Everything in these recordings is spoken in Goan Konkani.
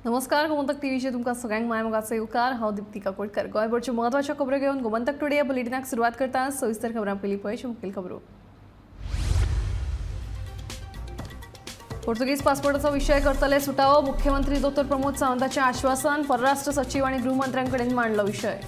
नमस्कार, गोमंतक टीव्हीचेर तुमकां सगळ्यांक मायमोगाचो येवकार. हांव दीप्ती काकोडकर. गोंयभरच्यो म्हत्वाच्यो खबरो घेवन गोमंतक टुडे ह्या बुलेटिनाक सुरवात करता. सविस्तर खबरां पयलीं पळय मुखेल खबरो. पोर्तुगीज पासपोर्टाचो विशय करतले सुटावो. मुख्यमंत्री दोतोर प्रमोद सावंताचें आश्वासन. परराष्ट्र सचीव आनी गृहमंत्र्यां कडेन मांडलो विशय.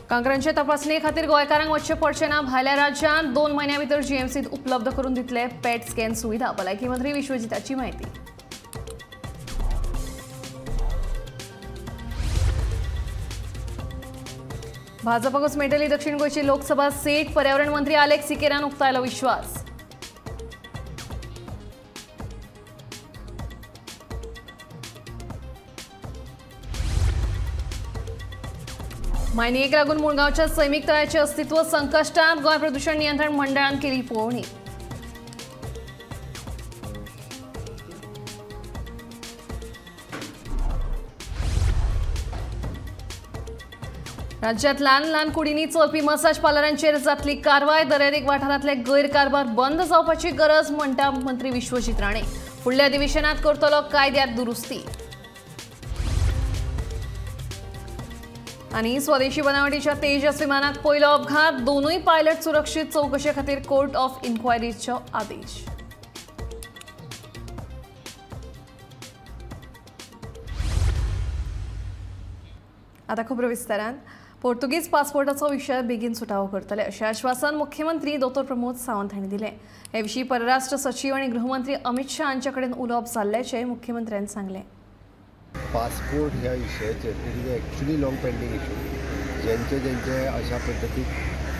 कांक्रांचे तपासणे खातीर गोंयकारांक वचचें पडचें ना भायल्या राज्यांत. 2 म्हयन्यां भितर जीएमसींत उपलब्ध करून दितले पेट स्कॅन सुविधा. भलायकी मंत्री विश्वजिताची म्हायती. भाजपाकूच मेळटली दक्षिण गोंयची लोकसभा सीट. पर्यावरण मंत्री आलेक्स सिकेरान उक्तायलो विश्वास. मायनिंगेक लागून मुळगांवच्या सैमीक तळ्याचें अस्तित्व संकश्टांत. गोंय प्रदूषण नियंत्रण मंडळान केली पळोवणी. राज्यात ल्हान ल्हान कुडींनी चलपी मसाज पार्लरांचेर जातली कारवाय. दर्यादेग वाठारांतले गैरकारभार बंद जावपाची गरज म्हणटा मंत्री विश्वजीत राणे. फुडल्या अधिवेशनात करतलो कायद्यात दुरुस्ती. आनी स्वदेशी बनावटीच्या तेजस विमानाक पयलो अपघात. दोनूय पायलट सुरक्षीत. चवकशे खातीर कोर्ट ऑफ इन्क्वायरीचो आदेश. आता खबरो विस्तारान. पोर्तुगीज पासपोर्टाचो विशय बेगीन सुटावो करतले अशें आश्वासन मुख्यमंत्री दोतोर प्रमोद सावंत हांणी दिलें. हे विशीं परराष्ट्र सचीव आनी गृहमंत्री अमित शाह हांचे कडेन उलोवप जाल्ल्याचें मुख्यमंत्र्यान सांगलें. पासपोर्ट ह्या विशयाचेर it is actually long pending issue. ज्यांचे ज्यांचे अशा पद्दतीक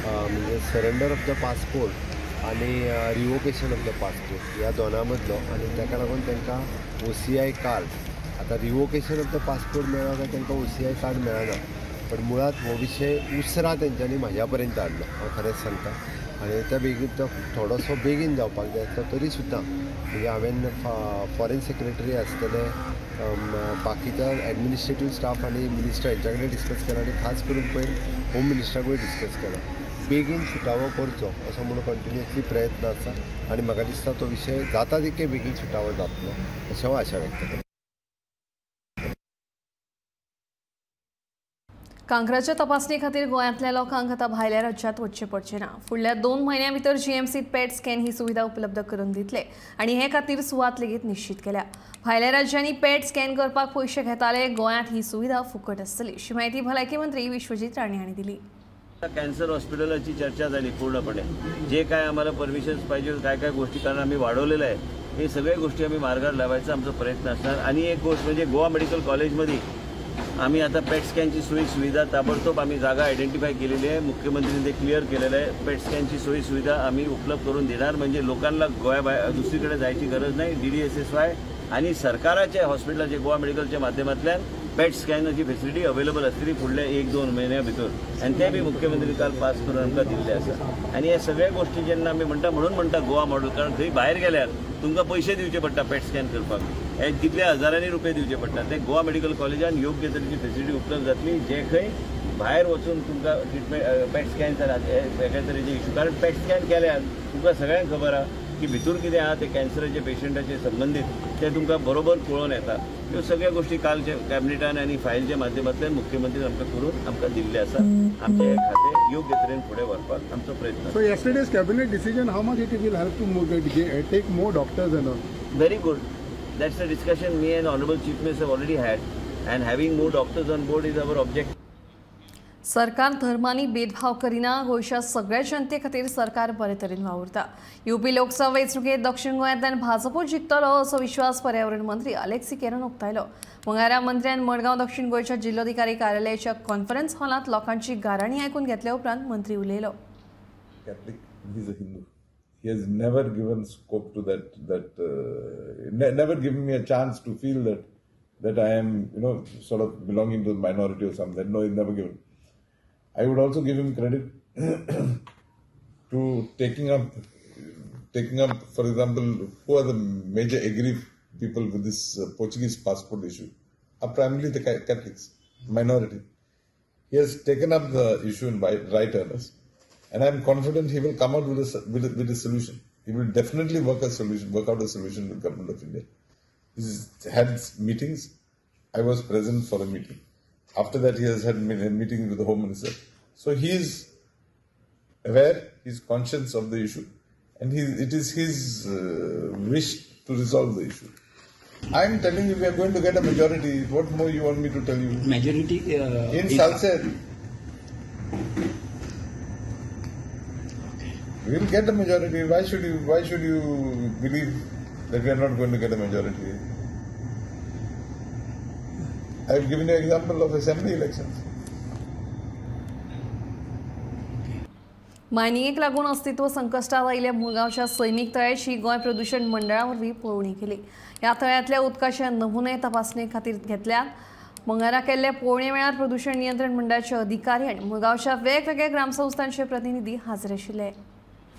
म्हणजे सरेंडर ऑफ the passport आनी रिवोकेशन ऑफ the passport ह्या दोना मदलो आनी ताका लागून तांकां OCI card, आतां रिवोकेशन ऑफ the passport मेळ्ळो काय तांकां OCI card मेळना. पण मुळात हो विशय उसरां तेंच्यांनी म्हाज्या पर्यंत हाडलो, हांव खरेंच सांगता. आनी त्या बेगीन तो थोडोसो बेगीन जावपाक जाय आसलो तरी सुद्दां म्हणजे हांवें फॉरेन सेक्रेटरी आसतले, बाकीच्या एडमिनिस्ट्रेटीव स्टाफ आनी मिनिस्टर हेंच्या कडेन डिस्कस केला आनी खास करून पयर होम मिनिस्टराकूय डिस्कस केला. बेगीन सुटावो करचो असो म्हणून कंटिन्युअसली प्रयत्न आसा आनी म्हाका दिसता तो विशय जाता तितके बेगीन सुटावो जातलो अशें हांव आशा व्यक्त करता. कांक्राच्या तपासणे खातीर गोंयांतल्या लोकांक आतां भायल्या राज्यांत वचचें पडचें ना. फुडल्या 2 म्हयन्यां भितर जीएमसींत पेट स्कॅन ही सुविधा उपलब्ध करून दितले आनी हे खातीर सुवात लेगीत निश्चीत केल्या. भायल्या राज्यांनी पेट स्कॅन करपाक पयशे घेताले, गोंयांत ही सुविधा फुकट आसतली अशी म्हायती भलायकी मंत्री विश्वजीत राणे हांणी दिली. कॅन्सर हॉस्पिटलाची चर्चा झाली पूर्णपणे. जे काय आम्हाला परमिशन्स पाहिजे, काय काय गोष्टी कारण आम्ही वाढवलेलं आहे, हे सगळ्या गोष्टी आम्ही मार्गावर लावायचा आमचा प्रयत्न असणार. आणि एक गोष्ट म्हणजे गोवा मेडिकल कॉलेजमध्ये आम्ही आता पेट स्कॅनची सोयी सुविधा ताबडतोब आम्ही जागा आयडेंटिफाय केलेली आहे. मुख्यमंत्र्यांनी ते क्लिअर केलेलं आहे. पेट स्कॅनची सोयी सुविधा आम्ही उपलब्ध करून देणार, म्हणजे लोकांना गोव्या दुसरीकडे जायची गरज नाही. DDSSY आणि सरकाराच्या हॉस्पिटलाचे गोवा मेडिकलच्या माध्यमांतल्यान पेट स्कॅनाची फेसिलिटी अवेलेबल आसतली फुडल्या 1-2 म्हयन्या भितर. आनी ते बी मुख्यमंत्री काल पास करून आमकां दिल्ले आसा. आनी ह्या सगळ्या गोष्टी जेन्ना आमी म्हणटा, म्हणून म्हणटा गोवा मॉडेल, कारण थंय भायर गेल्यार तुमकां पयशे दिवचे पडटा पेट स्कॅन करपाक, हे कितल्या हजारांनी रुपये दिवचे पडटा. ते गोवा मेडिकल कॉलेजान योग्य तरेची फेसिलिटी उपलब्ध जातली, जे खंय भायर वचून तुमकां ट्रिटमेंट पेट स्कॅन वेगळ्या तरेचे इशू, कारण पेट स्कॅन केल्यार तुमकां सगळ्यांक खबर आहा की भितूर कितें आहा ते कॅन्सराचे पेशंटाचे संबंदीत ते तुमकां बरोबर कळोवन येता. ह्यो सगळ्यो गोष्टी कालच्या कॅबिनेटान आनी फायलच्या माध्यमांतल्यान मुख्यमंत्री आमकां करून आमकां दिल्ले आसा. आमचें हें खातें योग्य तरेन फुडें व्हरपाक आमचो प्रयत्न. So yesterday's cabinet decision, how much it will help to take more doctors and all? Very good. That's a discussion me and Honorable Chief Minister have already had, and having more doctors on board is our objective. सरकार धर्मांनी भेदभाव करिना. गोंयच्या सगळ्या जनते खातीर सरकार बरे तरेन वावुरता. युपी लोकसभा वेंचणुकेंत दक्षिण गोंयांतल्यान भाजपो जिखतलो असो विश्वास पर्यावरण मंत्री आलेक्स सिकेरान उक्तायलो. मंगळारा मंत्र्यान मडगांव दक्षिण गोंयच्या जिल्लोधिकारी कार्यालयाच्या कॉन्फरन्स हॉलांत लोकांची गाराणी आयकून घेतल्या उपरांत मंत्री उलयलो. He has never given scope to that, never given me a chance to feel that I am, you know, sort of belonging to the minority or something. No, he's never given. I would also give him credit to taking up, for example, who are the major aggrieved people with this Portuguese passport issue are primarily the Catholics, minority. He has taken up the issue in right earnest. And I am confident he will come out with a solution. He will definitely work out a solution with Government of India. He's had meetings. I was present for a meeting. After that, he has had meetings with the Home Minister. So he is aware, he is conscious of the issue, and it is his wish to resolve the issue. I am telling you, we are going to get a majority. What more you want me to tell you? Majority in Salcete. We will get a majority. Why should you believe that we are not going to get a majority? I have given you example of assembly elections. मायनिंगेक लागून अस्तित्व संकश्टात आयिल्ल्या मुळगांवच्या सैमीक तळ्याची गोंय प्रदूषण मंडळा वरवीं पळोवणी केली. ह्या तळ्यांतल्या उदकाचे नमुने तपासणे खातीर घेतल्यात. मंगळारा केल्ले पळोवणे वेळार प्रदूषण नियंत्रण मंडळाचे अधिकारी आनी मुळगांवच्या वेगवेगळ्या ग्रामसंस्थांचे प्रतिनिधी हाजीर आशिल्ले.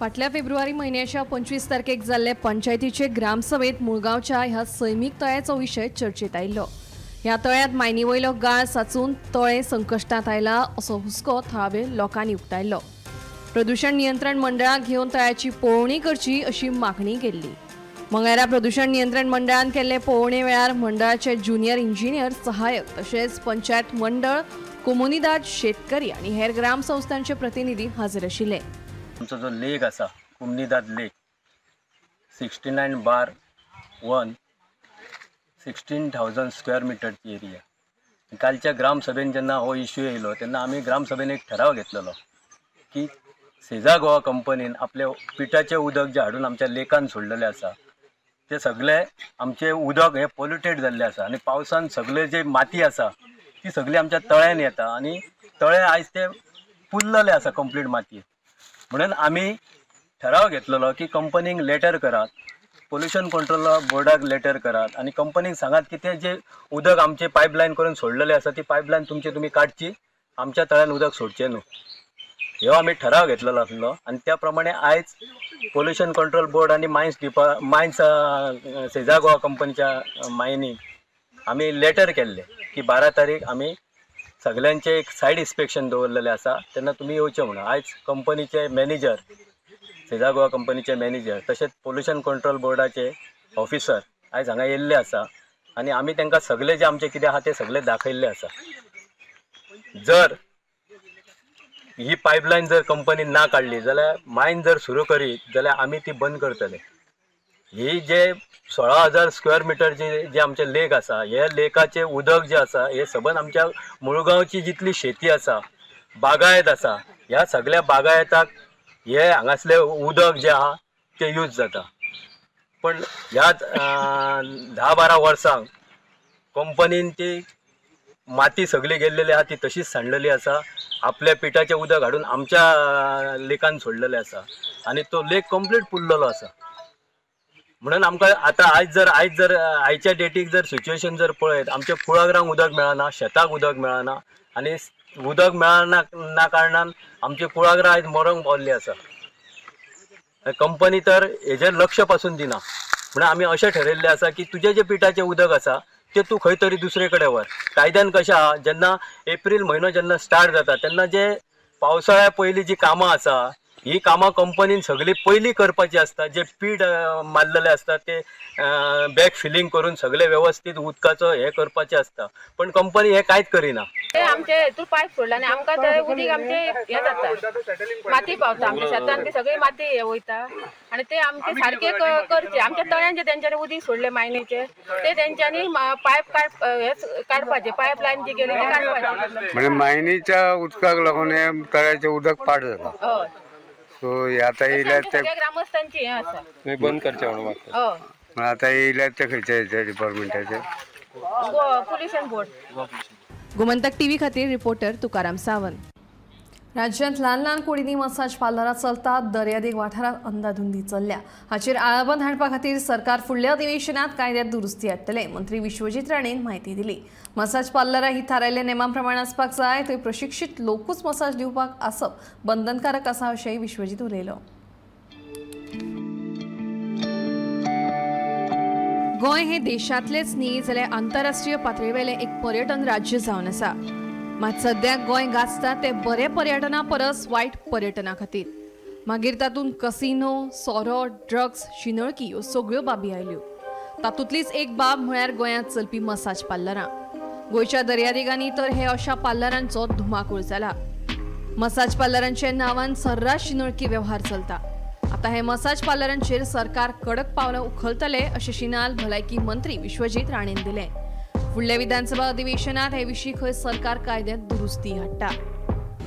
फाटल्या फेब्रुवारी म्हयन्याच्या 25 तारखेक जाल्ले पंचायतीचे ग्रामसभेत मुळगांवच्या ह्या सैमीक तळ्याचो विशय चर्चेत आयिल्लो. ह्या तळ्यांत मायनी वयलो गाळ साचून तळें संकश्टांत आयला असो हुस्को थळावे लोकांनी उक्तायल्लो. प्रदूषण नियंत्रण मंडळाक घेवन तळ्याची पळोवणी करची अशी मागणी केल्ली. मंगळारा प्रदूषण नियंत्रण मंडळान केल्ले पळोवणे वेळार मंडळाचे ज्युनियर इंजिनियर, सहाय्यक तशेंच पंचायत मंडळ, कोमुनिदाद, शेतकरी आनी हेर ग्रामसंस्थांचे प्रतिनिधी हाजीर आशिल्ले. आमचो जो लेक आसा कोमुनिदाद लेक 69/1 16,000 स्क्वेअर मिटरची एरिया. कालच्या ग्रामसभेन जेन्ना हो इश्यू येयलो तेन्ना आमी ग्रामसभेन एक ठराव घेतलेलो की सेजा गोवा कंपनीन आपले पिठाचें उदक जें हाडून आमच्या लेकान सोडलेलें आसा ते सगळे आमचें उदक हें पोल्युटेड जाल्लें आसा आनी पावसान सगळे जे माती आसा ती सगळी आमच्या तळ्यान येता आनी तळें आयज तें पुरलेलें आसा कंप्लीट मातयेन. म्हणून आमी ठराव घेतलेलो की कंपनीक लेटर करात, पोल्युशन कंट्रोल बोर्डाक लेटर करात आनी कंपनीक सांगात की ते जे उदक आमचें पायपलायन करून सोडलेलें आसा ती पायपलायन तुमची तुमी काडची, आमच्या तळ्यान उदक सोडचें न्हू. ह्यो आमी ठराव घेतलेलो आसलो आनी त्या प्रमाणे आयज पोल्युशन कंट्रोल बोर्ड आनी मायन्स सेजा गोवा कंपनीच्या मायनीक आमी लेटर केल्ले की 12 तारीख आमी सगळ्यांचे एक सायड इन्स्पेक्शन दवरलेलें आसा तेन्ना तुमी येवचें म्हणून. आयज कंपनीचे मॅनेजर, सेजा गोवा कंपनीचे मॅनेजर तशेंच पोल्युशन कंट्रोल बोर्डाचे ऑफिसर आयज हांगा येयल्ले आसा आनी आमी तांकां सगळे जे आमचें कितें आसा तें सगळें दाखयल्लें आसा. जर ही पायपलायन जर कंपनी ना काडली जाल्यार मायन जर सुरू करीत जाल्यार आमी ती बंद करतले. ही जे 16,000 स्क्वेअर मिटर जे आमचे लेक आसा हे लेकाचें उदक जें आसा हे सबंद आमच्या मुळगांवची जितली शेती आसा, बागायत आसा, ह्या सगळ्या बागायताक हे हांगासलें उदक जें आहा तें यूज जाता. पण ह्या 10-12 वर्सांक कंपनीन ती माती सगळी गेल्लेली आहा ती तशीच सांडलेली आसा, आपल्या पिठाचें उदक हाडून आमच्या लेकान सोडलेलें आसा आनी तो लेक कंप्लीट पुरलेलो आसा. म्हणून आमकां आतां आयज जर आयच्या डेटीक जर सिच्युएशन जर पळयत आमच्या कुळागरांक उदक मेळना, शेताक उदक मेळना आनी उदक मेळना ना कारणान आमची कुळागरां आयज मरोंक पावल्ली आसा. कंपनी तर हेजेर लक्ष पासून दिना. म्हणून आमी अशें ठरयल्लें आसा की तुजें जें पिठाचें उदक आसा तें तूं खंय तरी दुसरे कडेन व्हर. कायद्यान कशें आहा, जेन्ना एप्रील म्हयनो जेन्ना स्टार्ट जाता तेन्ना जे पावसाळ्या पयलीं जी कामां आसा ही कामां कंपनीन सगळीं पयलीं करपाची आसता. जे पीठ मारलेले आसता ते बॅक फिलिंग करून सगळे वेवस्थीत उदकाचो हे करपाचें आसता, पण कंपनी हे कांयच करिना. ते आमचे हेतून पायप सोडला आनी आमकां ते उदीक आमचे हें जाता, माती पावता आमच्या शेतान, ती सगळी माती हे वयता आनी ते आमचे सारके करचे. आमच्या तळ्यान जे तेंच्यांनी उदीक सोडले मायनीचे ते तेंच्यांनी पायप काडपाचे, पायप लायन जी गेली ती काडपाची. म्हणजे मायनीच्या उदकाक लागून हे तळ्याचें उदक पाड जाता. हय, सो आतां येयल्यार ते ग्रामस्थांची हें आसा बंद करचें म्हणून. हय, आतां येयल्यार ते खंयच्या डिपार्टमेंटाचे पोल्युशन बोर्ड. गोमंतक टीव्ही खातीर रिपोर्टर तुकाराम सावंत. राज्यांत ल्हान ल्हान कुडींनी मसाज पार्लरां चलतात. दर्यादेग वाठारांत अंदाधुंदी चल्ल्या. हाचेर आळाबंद हाडपा खातीर सरकार फुडल्या अधिवेशनात कायद्यात दुरुस्ती हाडटले, मंत्री विश्वजीत राणेन म्हायती दिली. मसाज पार्लरां ही थारायल्ल्या नेमा प्रमाण आसपाक जाय, थंय प्रशिक्षीत लोकूच मसाज दिवपाक आसप बंधनकारक आसा अशेंय विश्वजीत उलयलो. गोंय हे देशांतलेच न्ही जाल्यार आंतरराष्ट्रीय पातळेवेलें एक पर्यटन राज्य जावन आसा. मात सद्याक गोंय गाजता ते बरे पर्यटना परस वायट पर्यटना खातीर. मागीर तातूंत कसिनो, सोरो, ड्रग्स, शिनळकी ह्यो सगळ्यो बाबी आयल्यो. तातूंतलीच एक बाब म्हळ्यार गोंयांत चलपी मसाज पार्लरां. गोंयच्या दर्यादेगांनी तर हे अशा पार्लरांचो धुमाकूळ जाला. मसाज पार्लरांच्या नांवान सर्रास शिनळकी वेव्हार चलता. आतां हे मसाज पार्लरांचेर सरकार कडक पावलां उखलतले अशें शिनाल भलायकी मंत्री विश्वजीत राणेन दिलें. फुडल्या विधानसभा अधिवेशनात हे विशीं खंय सरकार कायद्यांत दुरुस्ती हाडटा.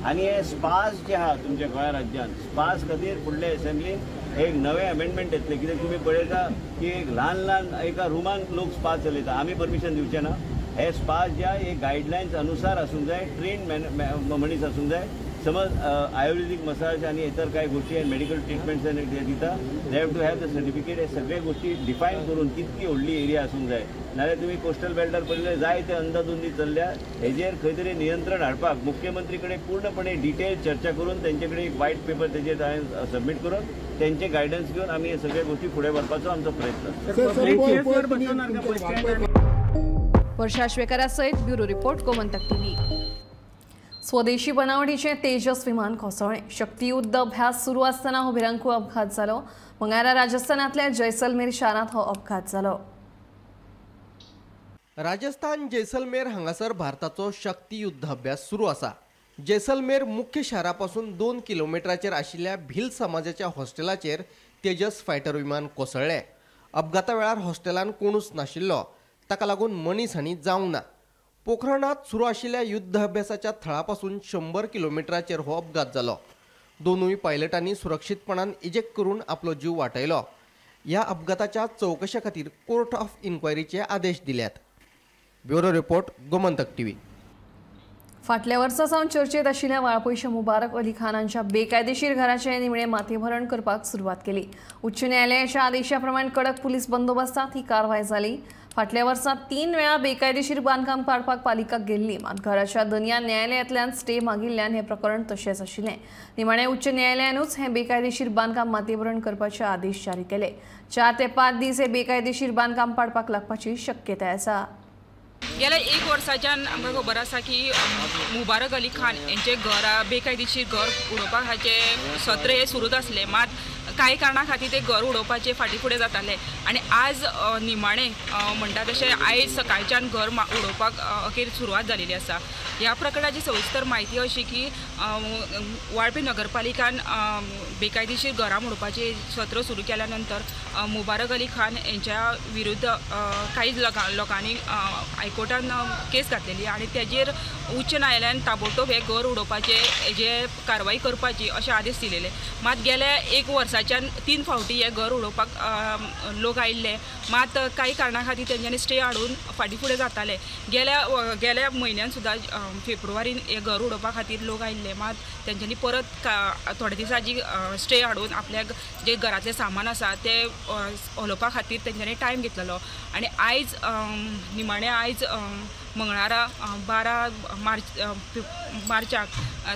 आनी हे स्पास जे आहा तुमच्या गोंय राज्यांत स्पास खातीर फुडल्या असेंब्लीन एक नवें अमेंडमेंट येतलें. कित्याक तुमी पळयता की एक ल्हान ल्हान एका रुमान लोक स्पा चलयता, आमी परमिशन दिवचे ना. हे स्पा जे आहा हे गायडलायन्स अनुसार आसूंक जाय, ट्रेन मनीस आसूंक जाय. समज आयुर्वेदीक मसाज आनी इतर कांय गोश्टी मेडिकल ट्रिटमेंट्स ते दिता, they have to have the certificate. हे सगळे गोश्टी डिफायन करून कितकी व्हडली एरिया आसूंक जाय. नाजाल्यार तुमी कोस्टल बेल्टार पळयले जाय ते अंदाधुंदी चल्ल्या. हेजेर खंय तरी नियंत्रण हाडपाक मुख्यमंत्री कडेन पूर्णपणे डिटेल चर्चा करून तेंचे कडेन एक व्हायट पेपर तेजेर हांवें सबमीट करून तेंचे गायडन्स घेवन आमी हे सगळे गोश्टी फुडें व्हरपाचो आमचो प्रयत्न. वर्षा श्वेकरा सयत ब्युरो रिपोर्ट, गोमंतक टीव्ही. स्वदेशी बनावटीचे तेजस विमान कोसळ्ळें. शक्तीयुद्ध अभ्यास सुरू आसतना हो भिरांकूळ अपघात जालो. मंगळारा राजस्थानांतल्या जैसलमेर शारांत हो अपघात जालो. राजस्थान जैसलमेर हांगासर भारताचो शक्ती युद्ध अभ्यास सुरू आसा. जैसलमेर मुख्य शारा पासून 2 किलोमिटराचेर आशिल्ल्या भिल समाजाच्या हॉस्टेलाचेर तेजस फायटर विमान कोसळ्ळें. अपघाता वेळार हॉस्टेलान कोणूच नाशिल्लो, ताका लागून मनीस हानी जावंक ना. पोखरणात सुरू आशिल्ल्या युद्ध अभ्यासाच्या थळापासून 100 किलोमिटराचेर हो अपघात जालो. दोनूय पायलटांनी सुरक्षीतपणान इजेक्ट करून आपलो जीव वाटयलो. ह्या अपघाताच्या चवकशे खातीर कोर्ट ऑफ इन्क्वायरीचे आदेश दिल्यात. Bureau report, Gomantak TV. फाटल्या वर्सा सावन चर्चेत आशिल्ल्या वाळपयच्या मुबारक अली खान हांच्या बेकायदेशीर घराचें निमणें माथेभरण करपाक सुरवात केली. उच्च न्यायालयाच्या आदेशा प्रमाण कडक पुलीस बंदोबस्तात ही कारवाय जाली. फाटल्या वर्सा 3 वेळा बेकायदेशीर बांदकाम काडपाक पालिका गेल्ली, मात घराच्या दनया न्यायालयांतल्यान स्टे मागिल्ल्यान हें प्रकरण तशेंच आशिल्लें. निमाणें उच्च न्यायालयानूच हें बेकायदेशीर बांदकाम माथेभरण करपाचे आदेश जारी केले. 4 ते 5 दीस हें बेकायदेशीर बांदकाम पाडपाक लागपाची शक्यताय आसा. गेल्या एक वर्साच्यान आमकां खबर आसा की मुबारक अली खान हेंचें घर बेकायदेशीर घर उडोवपा हाचें सत्र हें सुरूच आसलें, मात कांय कारणां खातीर तें घर उडोवपाचें फाटीं फुडें जातालें आनी आज निमाणें म्हणटा तशें आयज सकाळच्यान घर उडोवपाक अखेर सुरवात जालेली आसा. ह्या प्रकरणाची सविस्तर म्हायती अशी की वाळपय नगरपालिकान बेकायदेशीर घरां मोडपाचें सत्र सुरू केल्या नंतर मुबारक अली खान हेंच्या विरुद्ध कांय लोकांनी हायकोर्टान केस घातलेली आनी तेजेर उच्च न्यायालयान ताबडतोब हें घर उडोवपाचें जे कारवाई करपाची अशे आदेश दिलेले. मात गेल्या एक वर्साच्यान 3 फावटी हें घर उडोवपाक लोक आयिल्ले, मात कांय कारणां खातीर तेंच्यांनी स्टे हाडून फाटीं फुडें जाताले. गेल्या म्हयन्यान सुद्दां फेब्रुवारीन हें घर उडोवपा खातीर लोक आयिल्ले, मात तेंच्यांनी परत थोड्या दिसांची स्टे हाडून आपल्याक जे घरांतलें सामान आसा तें हलोवपा खातीर तेंच्यांनी टायम घेतलेलो आनी आयज निमाणें आयज मंगळारा 12 मार्चाक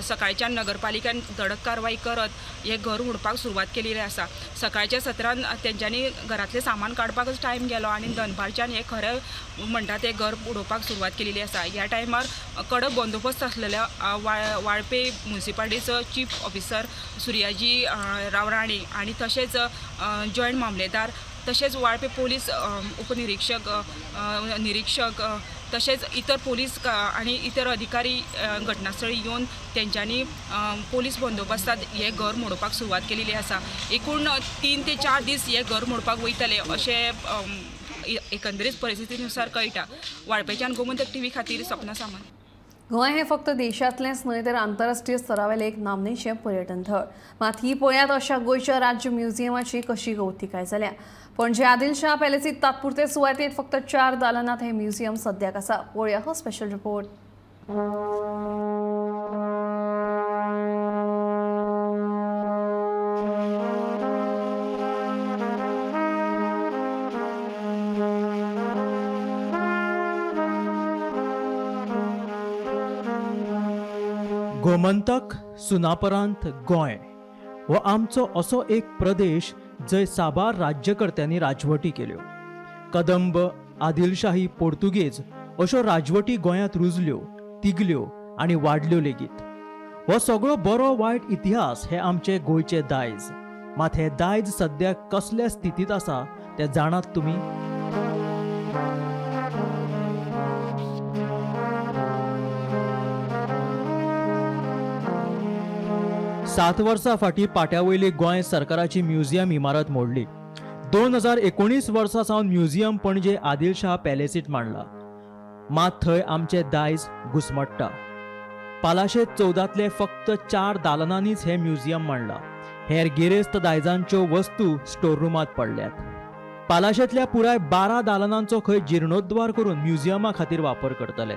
सकाळच्यान नगरपालिकेन धडक कारवाई करत हें घर उडपाक सुरवात केलेली आसा. सकाळच्या सत्रान तेंच्यांनी घरांतलें सामान काडपाकच टायम गेलो आनी दनपारच्यान हें खरें म्हणटा तें घर उडोवपाक सुरवात केलेली आसा. ह्या टायमार कडक बंदोबस्त आसलेल्या वाळपय मुन्सिपालिटीचो चीफ ऑफिसर सुर्याजी राव राणे आनी तशेंच जॉयंट मामलेदार तशेंच वाळपय पोलीस उपनिरीक्षक निरीक्षक तशेंच इतर पोलीस आनी इतर अधिकारी घटनास्थळी येवन तेंच्यांनी पोलीस बंदोबस्तांत हें घर मोडपाक सुरवात केलेली आसा. एकूण 3 ते 4 दीस हें घर मोडपाक वयतले अशें एकंदरीत परिस्थितीनुसार कळटा. वाळपयच्यान गोमंतक टीव्ही खातीर सपना सामंत. गोंय हे फक्त देशांतलेंच न्हय तर आंतरराष्ट्रीय स्तरावेलें एक नामनेचें पर्यटन थळ. मात ही पळयात अशा गोंयच्या राज्य म्युझियमाची कशी अवतिकाय जाल्या. पणजे आदिलशाह पॅलेसीत तात्पुरते सुवातेत फक्त 4 दालनात हे म्युझियम सद्याक आसा. पळोवया हो स्पेशल रिपोर्ट. गोमंतक सुनापरांत गोंय हो आमचो असो एक प्रदेश जंय साबार राज्यकर्त्यांनी राजवटी केल्यो. कदंब, आदिलशाही, पोर्तुगेज अश्यो राजवटी गोंयांत रुजल्यो, तिगल्यो आनी वाडल्यो लेगीत. हो सगळो बरो वायट इतिहास हे आमचे गोंयचे दायज. मात हे दायज सद्या कसल्या स्थितींत आसा तें जाणात तुमी? सात वर्सां फाटीं पाट्या वयली गोंय सरकाराची म्युझियम इमारत मोडली. 2019 वर्सा सावन म्युझियम पणजे आदिलशाह पॅलेसीत मांडला. मात थंय आमचें दायज घुसमट्टा. पालाशे 14तले फक्त 4 दालनांनीच हें म्युझियम मांडलां. हेर गिरेस्त दायजांच्यो वस्तू स्टोर रुमांत पडल्यात. पालाशेंतल्या पुराय 12 दालनांचो खंय जिर्णोद्वार करून म्युझियमा खातीर वापर करतले.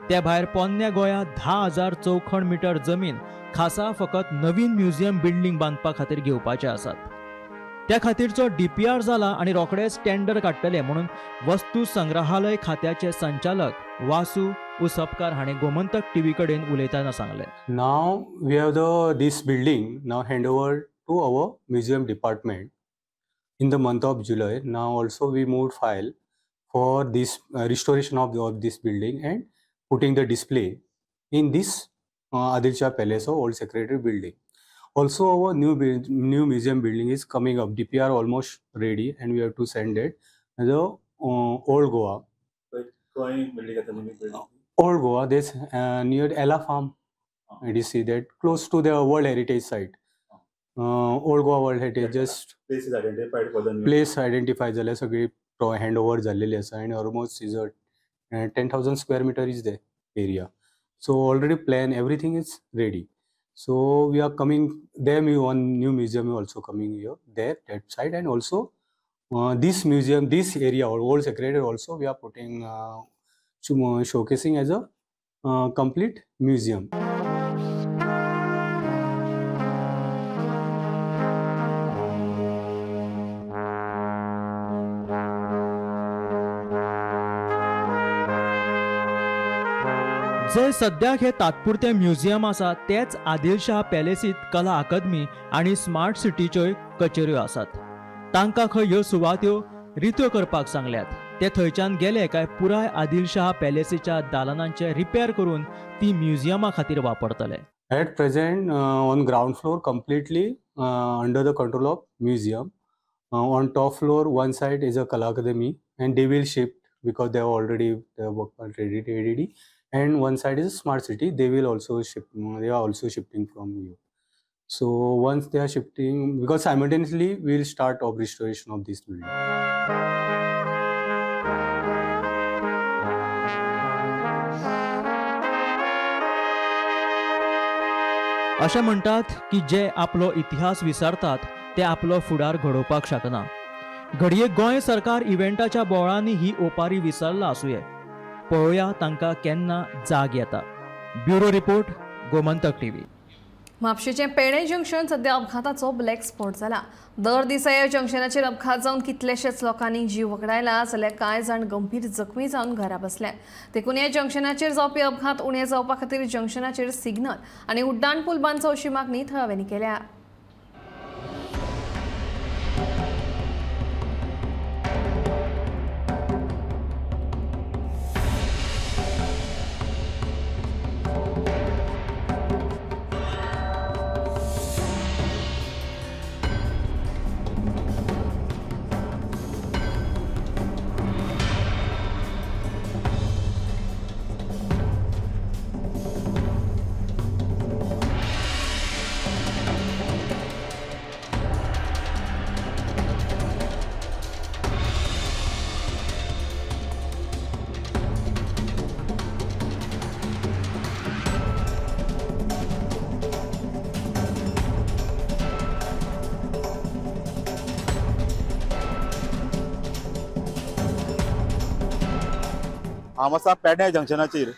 त्या भायर पोन्न्या गोंया 10,000 चौखण मिटर जमीन खासा फकत नवीन म्युझियम बिल्डींग बांदपा खातीर घेवपाचे आसात. त्या खातीरचो DPR जाला आनी रोखडेच टेंडर काडटले म्हणून वस्तू संग्रहालय खात्याचे संचालक वासू उसपकार हाणें गोमंतक टीव्ही कडेन उलयतना सांगलें. Now we have this building now hand over to our museum department in the month of July. Now also we moved file for this restoration of this building and putting the display in this Adil Shah Palace or Old Secretary building. Also our new museum building is coming up. DPR almost ready and we have to send it. The Old Goa. Old Goa, this near Ella Farm. You see that close to the World Heritage Site. Old Goa World Heritage just place is identified for the new place identified जाले सगळी hand over झालेली आसा and almost is a 10,000 square meter is the area. So already plan, everything is ready. So we are coming there, one new museum also coming here, there, that side, and also this museum, this area or Old Secretary also we are putting showcasing as a complete museum. जंय सद्याक हे तात्पुरते म्युझियम आसा तेच आदिलशाह पॅलेसीत कला अकादमी आनी स्मार्ट सिटीच्योय कचेऱ्यो आसात. तांकां खंय ह्यो सुवात्यो रित्यो करपाक सांगल्यात. ते थंयच्यान गेले काय पुराय आदिलशाह पॅलेसीच्या दालनांचे रिपेर करून ती म्युझियमा खातीर वापरतले. At present on ground floor completely under the control of museum. On top floor one side is a Kala Akademi and they will shift because they already work ready. And one side is smart city. They will also shift. They are also shifting from here. So once they are shifting, because simultaneously we will start of restoration of this building. अशें म्हणटात की जे आपलो इतिहास विसरतात ते आपलो फुडार घडोवपाक शकना. घडये गोंय सरकार इव्हेंटाच्या बोळांनी ही ओपारी विसरला आसुये. पळोवया तांकां केन्ना जाग येता. Bureau report, Gomantak TV. म्हापशेचें पेणे जंक्शन सध्या अपघाताचो ब्लॅक स्पॉट जाला. दर दिसा ह्या जंक्शनाचेर अपघात जावन कितलेशेच लोकांनी जीव वगडायला जाल्यार कांय जाण गंभीर जखमी जावन घरा बसले. देखून ह्या जंक्शनाचेर जावपी अपघात उणे जावपा खातीर जंक्शनाचेर सिग्नल आनी उड्डाण पूल बांदचो अशी मागणी थळाव्यांनी केल्या. हांव आसा पेडणे जंक्शनाचेर.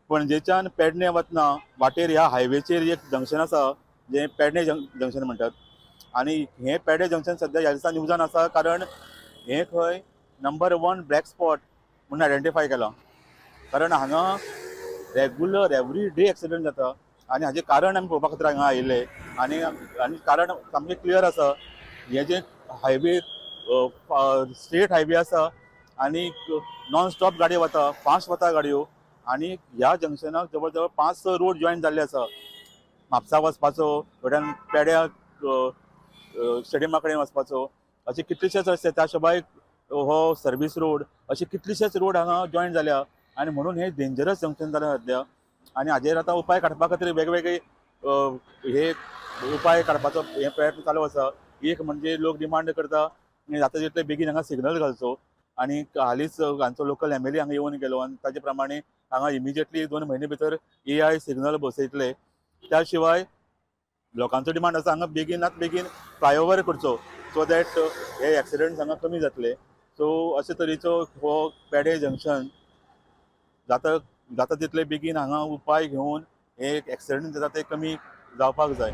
पणजेच्यान पेडणे वतना वाटेर ह्या हायवेचेर एक जंक्शन आसा जें पेडणे जंक्शन म्हणटात आनी हें पेडणे जंक्शन सद्या ह्या दिसा न्यूजान आसा कारण हें खंय नंबर 1 ब्लॅक स्पॉट म्हणून आयडेंटिफाय केलां. कारण हांगा रेगुलर एवरी डे एक्सिडंट जाता आनी हाजें कारण आमी पळोवपा खातीर हांगा आयिल्ले आनी आनी कारण सामकें क्लियर आसा. हें जें हायवे स्टेट हायवे आसा आनी नॉन स्टॉप गाडयो वता, फास्ट वता गाडयो आनी ह्या जंक्शनाक जवळ जवळ 5-6 रोड जॉईन जाल्ले आसा. म्हापसा वचपाचो, वयल्यान पेड्या स्टेडियमा कडेन वचपाचो, अशे कितलेशेच रस्ते, त्या शिवाय हो सर्वीस रोड, अशे कितलेशेच रोड हांगा जॉईन जाल्या आनी म्हणून हे डेंजरस जंक्शन जाल्या सद्या. आनी हाजेर आतां उपाय काडपा खातीर वेगवेगळे हे उपाय काडपाचो हे प्रयत्न चालू आसा. एक म्हणजे लोक डिमांड करता जाता तितले बेगीन हांगा सिग्नल घालचो आनी हालींच हांचो लोकल एमएलए हांगा येवन गेलो आनी ताजे प्रमाणे हांगा इमिजिएटली 2 म्हयने भितर एआय सिग्नल बसयतले. त्या शिवाय लोकांचो डिमांड आसा हांगा बेगीनात बेगीन फ्लायओवर करचो सो that हे एक्सिडंट्स हांगा कमी जातले. सो अशे तरेचो हो पेडे जंक्शन जाता जाता तितले बेगीन हांगा उपाय घेवन हे एक्सिडंट जाता ते कमी जावपाक जाय.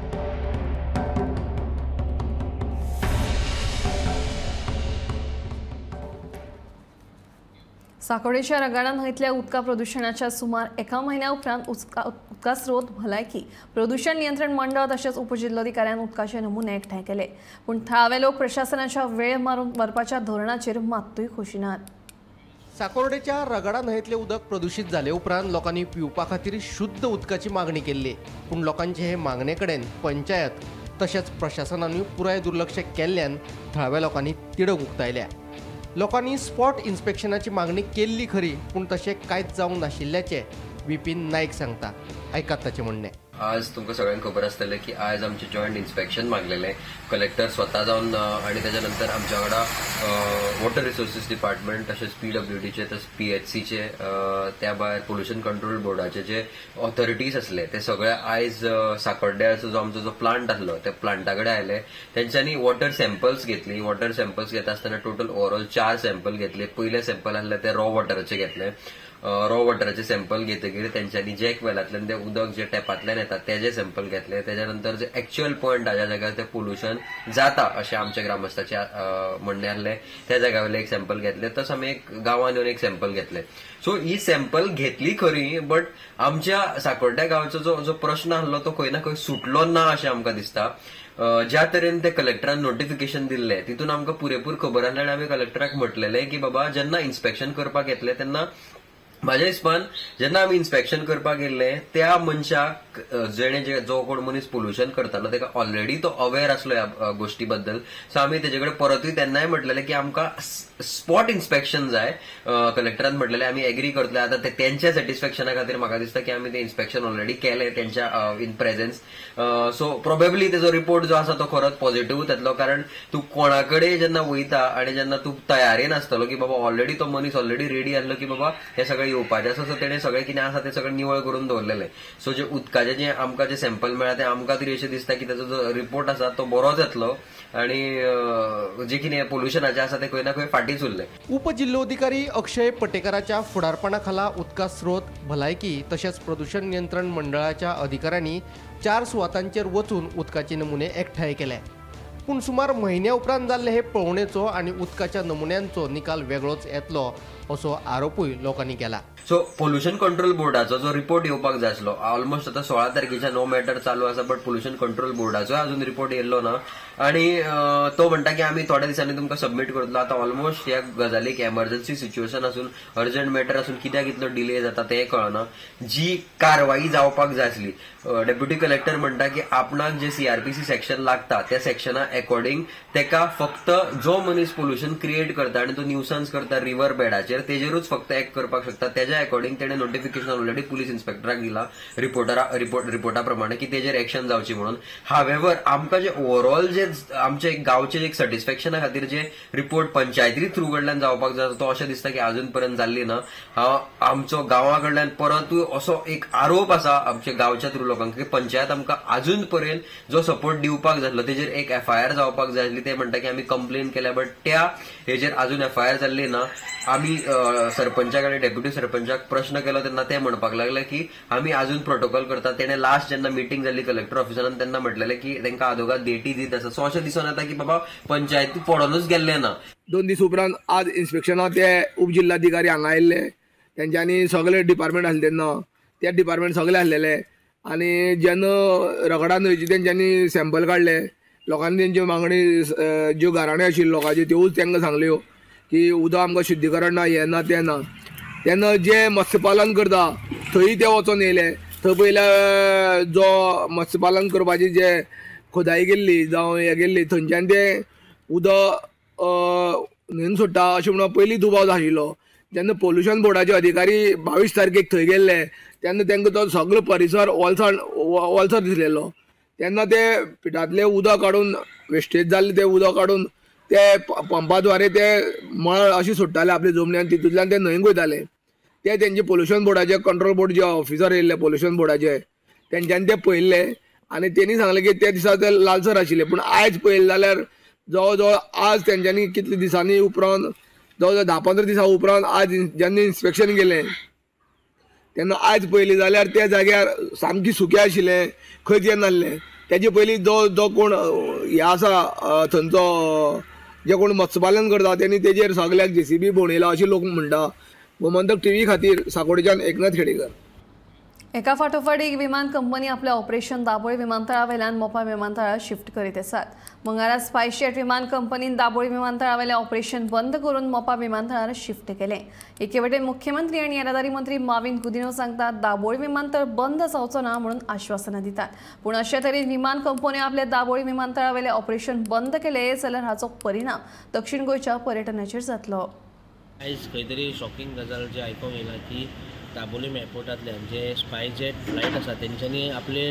साकोडेच्या रगाडा न्हंयतल्या उदका प्रदुशणाच्या सुमार 1 म्हयन्या उपरांत उदका स्रोत भलायकी प्रदुशण नियंत्रण मंडळ तशेंच उपजिल्लोधिकाऱ्यान उदकाचे नमुने एकठांय केले. पूण थळावे लोक प्रशासनाच्या वेळ मारून व्हरपाच्या धोरणाचेर मात्तूय खोशी नात. साकोर्डेच्या रगाडा न्हंयतले उदक प्रदूषित जाले उपरांत लोकांनी पिवपा खातीर शुद्ध उदकाची मागणी केल्ली. पूण लोकांचे हे मागणे कडेन पंचायत तशेंच प्रशासनानूय पुराय दुर्लक्ष केल्ल्यान थळाव्या लोकांनी तिडक उक्तायल्या. लोकांनी स्पॉट इन्स्पेक्शनाची मागणी केल्ली खरी, पूण तशें कांयच जावंक नाशिल्ल्याचें विपीन नायक सांगता. आयकात ताचें म्हणणें. आज तुमकां सगळ्यांक खबर आसतलें की आज आमचें जॉयंट इन्स्पेक्शन मागलेलें कलेक्टर स्वता जावन आनी ताच्या नंतर आमच्या वांगडा वॉटर रिसोर्सीस डिपार्टमेंट तशेंच पीडब्ल्यूडीचे तशेंच पीएचसीचे त्या भायर पोल्युशन कंट्रोल बोर्डाचे जे ऑथॉरिटीज आसले ते सगळे आयज साकोड्ड्याचो जो आमचो जो प्लांट आसलो त्या प्लांटा कडेन आयले. तेंच्यांनी वॉटर सॅम्पल्स घेतली. वॉटर सॅम्पल्स घेता आसतना टोटल ओवरऑल 4 सॅम्पल घेतले. पयले सॅम्पल आसले ते रॉ वॉटराचे घेतले. रॉ वॉटराचे सॅम्पल घेतकीर तेंच्यांनी जॅक वेलांतल्यान ते उदक जे टॅपांतल्यान येता तेजे सॅम्पल घेतले. तेच्या नंतर जे एक्च्युअल पॉयंट ज्या जाग्यार ते पोल्युशन जाता अशें आमच्या ग्रामस्थाचे म्हणणें आसलें त्या जाग्या वयलें एक सॅम्पल घेतलें. तसो आमी एक गांवान येवन एक सॅम्पल घेतलें. सो ही सॅम्पल घेतली खरी, बट आमच्या साकोड्ड्या गांवचो जो जो प्रश्न आसलो तो खंय ना खंय सुटलो ना अशें आमकां दिसता. ज्या तरेन ते कलेक्टरान नोटिफिकेशन दिल्लें तितून आमकां पुरेपूर खबर आसलें आनी आमी कलेक्टराक म्हटलेलें की बाबा जेन्ना इन्स्पेक्शन करपाक येतलें तेन्ना म्हाज्या हिसपान जेन्ना आमी इन्स्पेक्शन करपाक गेल्ले त्या मनशाक जेणे जो कोण मनीस पोल्युशन करतालो ताका ऑलरेडी तो अवेर आसलो ह्या गोश्टी बद्दल. सो आमी तेजे कडेन परतूय तेन्नाय म्हटलेलें की आमकां स्पॉट इन्स्पेक्शन जाय. कलेक्टरान म्हटलेलें आमी एग्री करतले. आतां ते तेंच्या सॅटिस्फॅक्शना खातीर म्हाका दिसता की आमी ते इन्स्पेक्शन ऑलरेडी केलें तेंच्या इन प्रेझेन्स. सो प्रोबेबली तेजो रिपोर्ट जो आसा तो खरोच पॉझिटिव्ह जातलो, कारण तूं कोणा कडेन जेन्ना वयता आनी जेन्ना तूं तयारेन आसतलो की बाबा ऑलरेडी तो मनीस ऑलरेडी रेडी आसलो की बाबा हे सगळें येवपाचें आसा, सो तेणें सगळें कितें आसा तें सगळें निवळ करून दवरलेलें. सो जे उदकाचें जें आमकां जें सॅम्पल मेळ्ळा तें आमकां तरी अशें दिसता की ताचो जो रिपोर्ट आसा तो बरोच येतलो आनी जें कितें पोल्युशनाचें आसा तें खंय ना खंय फाटींच उरलें. उपजिल्लोधिकारी अक्षय पटेकराच्या फुडारपणा खाला उदका स्रोत भलायकी तशेंच प्रदूषण नियंत्रण मंडळाच्या अधिकाऱ्यांनी 4 सुवातांचेर वचून उदकाचे नमुने एकठांय केले. पूण सुमार म्हयन्या उपरांत जाल्ले हे पळोवणेचो आनी उदकाच्या नमुन्यांचो निकाल वेगळोच येतलो असो आरोपूय लोकांनी केला. सो पोल्युशन कंट्रोल बोर्डाचो जो रिपोर्ट येवपाक जाय आसलो ऑलमोस्ट आतां 16 तारखेच्या नो मॅटर चालू आसा, बट पोल्युशन कंट्रोल बोर्डाचो अजून रिपोर्ट येयल्लो ना आनी तो म्हणटा की आमी थोड्या दिसांनी तुमकां सबमीट करतलो. आतां ऑलमोस्ट ह्या गजालीक एमर्जन्सी सिच्युएशन आसून अर्जंट मॅटर आसून कित्याक इतलो डिले जाता तें कळना. जी कारवाई जावपाक जाय आसली, डेप्युटी कलेक्टर म्हणटा की आपणाक जे सीआरपीसी सेक्शन लागता त्या सेक्शना अकॉर्डिंग तेका फक्त जो मनीस पोल्युशन क्रिएट करता आनी तो न्यूसन्स करता रिवर बेडाचेर तेजेरूच फक्त एक्ट करपाक शकता. तेज्या अकॉर्डिंग तेणे नोटिफिकेशन ऑलरेडी पुलीस इन्स्पेक्टराक दिला रिपोर्टा प्रमाणे की तेजेर एक्शन जावची म्हणून. हावेवर आमकां जे ओवरऑल जे आमचे गांवचे एक सॅटिस्फॅक्शना खातीर जे रिपोर्ट पंचायती थ्रू कडल्यान जावपाक जाय तो अशें दिसता की अजून पर्यंत जाल्ली ना. हांव आमचो गांवा कडल्यान परतूय असो एक आरोप आसा आमच्या गांवच्या थ्रू लोकांक की पंचायत आमकां अजून पर्यंत जो सपोर्ट दिवपाक जाल्लो तेजेर एक एफआयआर जावपाक जाय आसली. ते म्हणटा की आमी कंप्लेन केल्या बट त्या हेजेर अजून एफआयआर जाल्ली ना. आमी सरपंचाक आनी डेप्युटी सरपंचाक प्रश्न केलो तेन्ना ते म्हणपाक लागले की आमी अजून प्रोटोकॉल करता. तेणे लास्ट जेन्ना मिटींग जाल्ली कलेक्टर ऑफिसरान तेन्ना म्हटलेलें की तांकां आदोगाद डेटी दीत आसा. सो अशें दिसून येता की बाबा पंचायती पडोनूच गेल्लें ना. 2 दीस उपरांत आज इन्स्पेक्शनाक ते उपजिल्हाधिकारी हांगा आयिल्ले, तेंच्यांनी सगळे डिपार्टमेंट आसले तेन्ना त्या डिपार्टमेंट सगळे आसलेले आनी जेन्ना रगडा न्हंयचे तेंच्यांनी सॅम्पल काडले, लोकांनी तेंच्यो मागणी ज्यो गाराण्यो आशिल्ल्यो लोकांच्यो त्योच तांकां सांगल्यो की उदक आमकां शुद्धीकरण ना, हें ना तें ना. तेन्ना जे मत्स्यपालन करता थंय ते वचोन येयले. थंय पयल्या जो मत्स्यपालन करपाची जे खोदाई केल्ली जावं हें केल्ली थंयच्यान ते उदक न्हंयेन सोडटा अशें म्हणून पयलीं दुबाव आशिल्लो. जेन्ना पोल्युशन बोर्डाचे अधिकारी 22 तारखेक थंय गेल्ले तेन्ना तांकां तो सगळो परिसर ओलसाण ओलसर दिसलेलो. तेन्ना ते पिठांतलें उदक काडून वेस्टेज जाल्लें तें उदक काडून ते पंपाद्वारे ते मळ अशें सोडटाले आपले जमनीन, तितूंतल्यान ते न्हंयेक वयताले. ते तेंचे पोल्युशन बोर्डाचे कंट्रोल बोर्ड जे ऑफिसर येयल्ले पोल्युशन बोर्डाचे तेंच्यांनी ते पळयल्ले आनी तेणी सांगलें की ते दिसा ते लालसर आशिल्ले. पूण आयज पळयलें जाल्यार जवळ जवळ आज तेंच्यांनी कितले दिसांनी उपरांत जवळ जवळ 10-15 दिसां उपरांत आज जेन्ना इन्स्पेक्शन केलें तेन्ना आयज पळयलें जाल्यार त्या जाग्यार सामकी सुकें आशिल्लें, खंयच हें नासलें. तेजे पयलीं जो जो कोण हे आसा थंयचो जे कोण मत्स्यपालन करता तेणी तेजेर सगल्याक जेसीबी भोंवयला अशें लोक म्हणटा. गोमंतक टीव्ही खातीर साकोडेच्यान एकनाथ खेडेकर. एका फाटोफाट एक विमान कंपनी आपले ऑपरेशन दाबोळी विमानतळावेल्यान मोपा विमानतळार शिफ्ट करीत आसात. मंगळारा स्पायसजेट विमान कंपनीन दाबोळी विमानतळावेलें ऑपरेशन बंद करून मोपा विमानतळार शिफ्ट केलें. एके वटेन मुख्यमंत्री आनी येरादारी मंत्री माविन गुदिन्हो सांगतात दाबोळी विमानतळ बंद जावचो ना म्हणून आश्वासनां दितात. पूण अशे तरेन विमान कंपन्यो आपले दाबोळी विमानतळावेलें ऑपरेशन बंद केलें जाल्यार हाचो परिणाम दक्षिण गोंयच्या पर्यटनाचेर जातलो. आयज खंय तरी शॉकिंग गजाल जे आयकूंक येयला की दाबोलीम एअरपोर्टांतल्यान जे स्पायसजेट फ्लायट आसा तेंच्यांनी आपले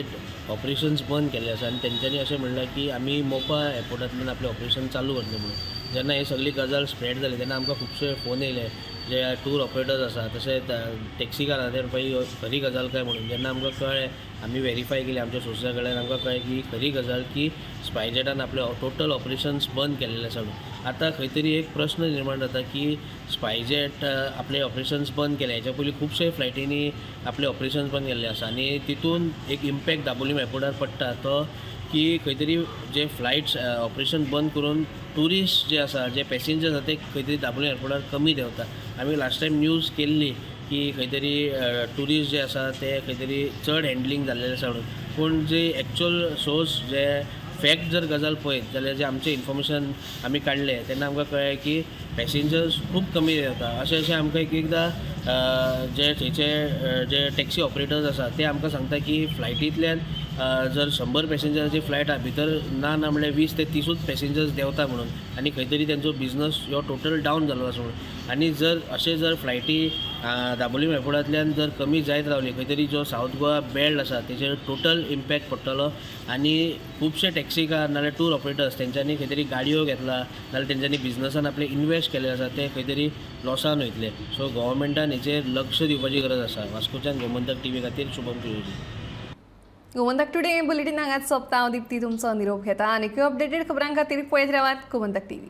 ऑपरेशन्स बंद केल्ले आसा आनी तेंच्यांनी अशें म्हणलां की आमी मोपा एअरपोर्टांतल्यान आपलें ऑपरेशन चालू करतले म्हणून. जेन्ना ही सगळी गजाल स्प्रेड जाली तेन्ना आमकां खुबशे फोन येयले जे टूर ऑपरेटर्स आसा तशेंच टॅक्सीकारां ते पळय खरी गजाल काय म्हणून. जेन्ना आमकां कळ्ळें आमी वेरीफाय केली आमच्या सोर्सा कडल्यान आमकां कळ्ळें की खरी गजाल की स्पायसजेटान आपले टोटल ऑपरेशन्स बंद केल्लेले आसा म्हणून. आतां खंय तरी एक प्रश्न निर्माण जाता की स्पायसजेट आपले ऑपरेशन्स बंद केले हेच्या पयलीं खुबशे फ्लायटींनी आपले ऑपरेशन्स बंद केल्ले आसा आनी तितून एक इम्पॅक्ट दाबोलीम एअरपोर्टार पडटा तो की खंय तरी जे फ्लायट्स ऑपरेशन बंद करून ट्युरिस्ट जे आसा जे पॅसेंजर्स आसा ते खंय तरी दाबोलीम एअरपोर्टार कमी देंवता. आमी लास्ट टायम न्यूज केल्ली की खंय तरी ट्युरिस्ट जे आसा ते खंय तरी चड हँडलिंग जाल्लें आसा म्हणून. पूण जे एक्चुअल सोर्स जे फॅक्ट जर गजाल पळयत जाल्यार जे आमचें इन्फॉर्मेशन आमी काडलें तेन्ना आमकां कळ्ळें की पॅसेंजर्स खूब कमी देंवता. अशें अशें आमकां एक एकदां जे थंयचे जे टॅक्सी ऑपरेटर्स आसा ते आमकां सांगता की फ्लायटींतल्यान जर 100 पॅसेंजराची फ्लायट आहा भितर ना ना म्हणल्यार 20 ते 30 पॅसेंजर्स देंवता म्हणून आनी खंय तरी तेंचो बिजनस हो टोटल डावन जाल्लो आसा म्हणून. आनी जर अशें जर फ्लायटी दाबोलीम एअरपोर्टांतल्यान जर कमी जायत रावली खंय तरी जो सावथ गोवा बेल्ट आसा तेचेर टोटल इम्पॅक्ट पडटलो आनी खुबशे टॅक्सीकार नाजाल्यार टूर ऑपरेटर्स तेंच्यांनी खंय तरी गाडयो घेतला नाजाल्यार तेंच्यांनी बिजनसान आपले इन्वेस्ट केल्ले आसा ते खंय तरी लॉसान वयतले. सो गव्हर्मेंटान हेचेर लक्ष दिवपाची गरज आसा. वास्कोच्यान गोमंतक टीव्ही खातीर शुभम तुळजी. गोमंतक टुडे बुलेटीन हांगाच सोंपता. हांव दीप्ती तुमचो निरोप घेता आनी अपडेटेड खबरां खातीर पळयत रावात गोमंतक टीव्ही.